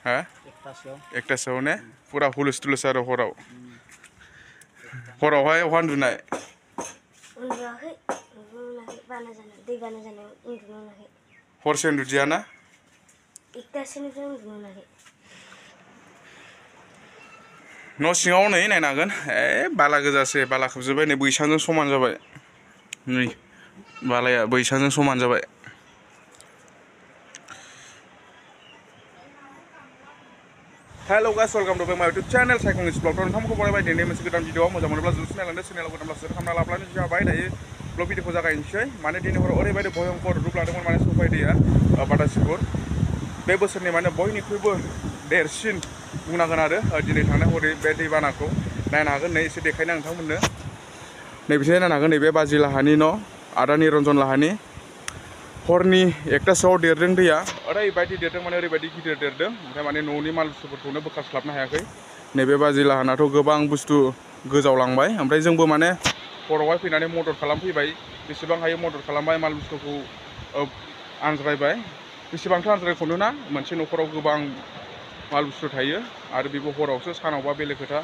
हा एकतासोआव ने फुरा हुलुस थुलुस आरो हरावहाय अखा उन्दुनाय उन्दुवाखै बाना जानाय दै बाना जानायाव उन्दुनो मोनाखै हरसे उन्दुदिया ना एकतासोनिफ्राय उन्दुनो मोनाखै न' सिङाव नै नायनो हागोन बाला गोजासो बाला खोबजोब्बाय नै बैसांजों समान जाबाय नै बालाया बैसांजों समान जाबाय हेलो गाइस वेलकम टू माय यूट्यूब चैनल साइकिल ब्लॉग नोंथांमोनखौ बरायबाय दिनै मोनसे गोदान भिडिअ मोजां मोनोब्ला जुदि चेनेलाव गोदानब्ला साबस्क्राइब खालामना लाब्लानो जाबाय दायो ब्लग भिडिअखौ जागायनोसै माने दिनै हराव ओरैबायदि भयंकर रुप लादोंमोन माने सफाय दैया बाटासिपुर बे बोसोरनि माने बयनिख्रुइबो देरसिन बुंनांगोन आरो दिनै थांनाय हरै बे दैबानाखौ नायनो हागोन नै एसे देखायनो नोंथांमोननो नैबेथिं नायनो हागोन नैबे बाजै लाहानि न' आदा निरन्जन लाहानि हरनि एकतासोआव देरदों दैया ओरैबायदि देरदों माने ओरैबायदि गिदिर देरदों ओमफ्राय माने न'नि माल बुस्थुफोरखौनो बोखारस्लाबनो हायाखै नैबे बाजै लाहानाथ' गोबां बुस्थु गोजावलांबाय ओमफ्राय जोंबो माने हरावहाय फैनानै मदद खालामफैबाय बेसेबां हायो मदद खालामबाय माल बुस्थुखौ आनज्रायबाय बेसेबांथो आनज्रायख'नो ना मोनसे न'खराव गोबां माल बुस्थु थायो आरो बेबो हरावसो सानावबा बेलेग खोथा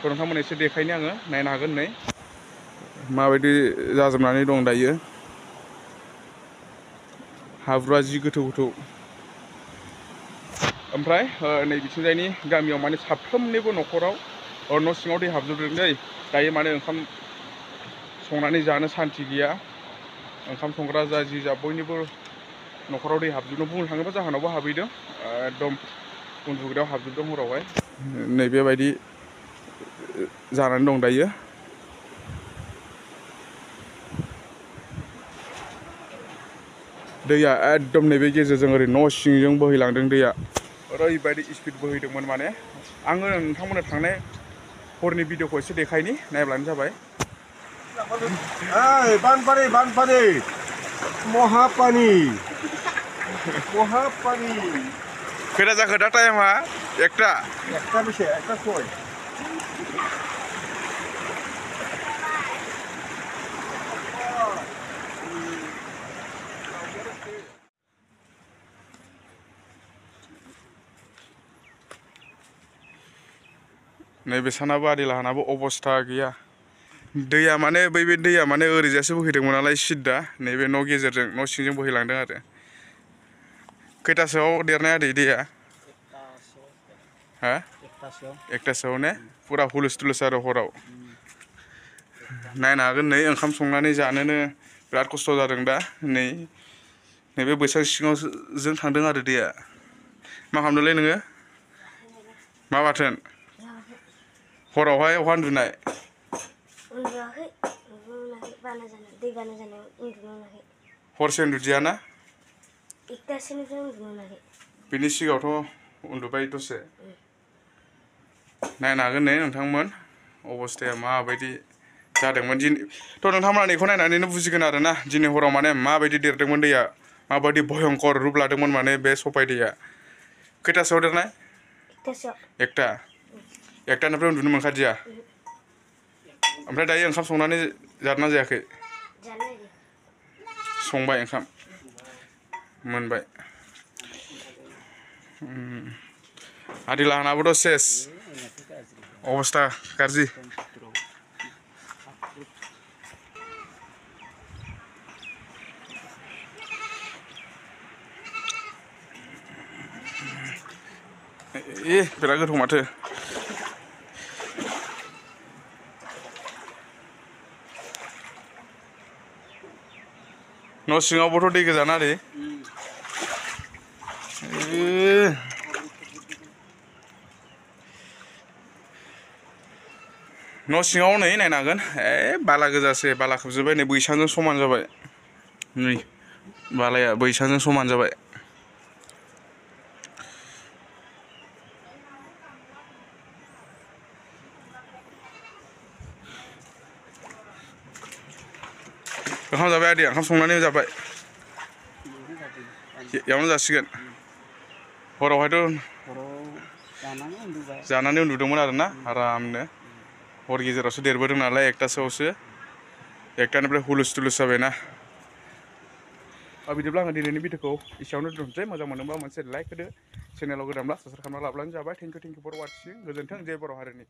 नोंथांमोन एसे देखायनो आङो नायनो हागोन नै माबायदि जाजोबनानै दं दायो हाब्रुआ जि गोथौ गोथौ ओमफ्राय नै बिथिंजायनि गामियाव माने साफ्रोमनिबो न'खराव न' सिङाव दै हाबजोबदों दै दायो माने ओंखाम संनानै जानो सान्थि गैया ओंखाम संग्रा जा जि जा बयनिबो न'खराव दै हाबजोबदों बुंनो थाङोब्ला जाहोनावबो हाबहैदों एकदम उन्दुग्रायाव हाबजोबदों हरावहाय नैबेबायदि जानानै दं दायो दैया एकदम नैबे गेजेरजों ओरै न' सिंजों बोहैलांदों दैया ओरैबायदि स्पिड बोहैदोंमोन माने आङो नोंथांमोननो थांनाय हरनि भिडिअखौ एसे देखायनि नायब्लानो जाबाय बानपानी बानपानी महापानी महापानी खैथा जाखो दा टाइमा एकता बेसे एकता सय नैबे सानाबो आदै लाहानाबो अबस्था गैया दैया माने बे दैया माने ओरैजासो बोहैदोंमोन नालाय सिद्दा नैबे न' गेजेरजों न' सिंजों बोहैलांदों आरो खैथासोआव देरनाय आदै दैया हा एकतासोआव ने फुरा हुलुस थुलुस आरो हराव नायनो हागोन नै ओंखाम संनानै जानोनो बिराद खस्थ' जादों दा नैबे बैसां सिङाव जों थांदों आरो दैया मा खालामदोंलै नोङो मा बाथोन हरावहाय अखा उन्दुनाय उन्दुवाखै बाना जानाय दै बाना जानायाव उन्दुनो मोनाखै हरसे उन्दुदिया ना एकतासोनिफ्राय उन्दुनो मोनाखै बिनि सिगाङावथ' उन्दुबाय दसे नायनो हागोन नै नोंथांमोन अबस्थाया माबायदि जादोंमोन थ' नोंथांमोना बेखौ नायनानैनो बुजिगोन आरो ना दिनै हराव माने माबायदि देरदोंमोन दैया माबायदि भयंकर रुप लादोंमोन माने बे सफाय दैया खैथासोआव देरनाय एकतानिफ्राय उन्दुनो मोनखादिया ओमफ्राय दायो ओंखाम संनानै जादोंना जायाखै संबाय ओंखाम मोनबाय आदै लाहानाबोथ' सेस अबस्था गाज्रि बिराद गोथौ माथो न' सिङावबोथ' दै गोजाना आदै न' सिङाव नै नायनो हागोन बाला गोजासो बाला खोबजोब्बाय नै बैसांजों समान जाबाय नै बालाया बैसांजों समान जाबाय ओंखाम जाबाय आदै ओंखाम संनानै जाबाय एवना जासिगोन हरावहायथ' जानानै उन्दुदोंमोन आरोना आरामनो हर गेजेरावसो देरबोदों नालाय एकतासोआवसो एकतानिफ्राय हुलुस थुलुस जाबायना बिदिब्ला आङो दिनैनि भिडिअखौ एसेयावनो दोनसै मोजां मोनोबा मोनसे लाइक होदो चेनेलाव गोदानब्ला साबस्क्राइब खालामना लाब्लानो जाबाय थेंक इउ फर वाचिं गोजोन्थों जय बर' हारिनि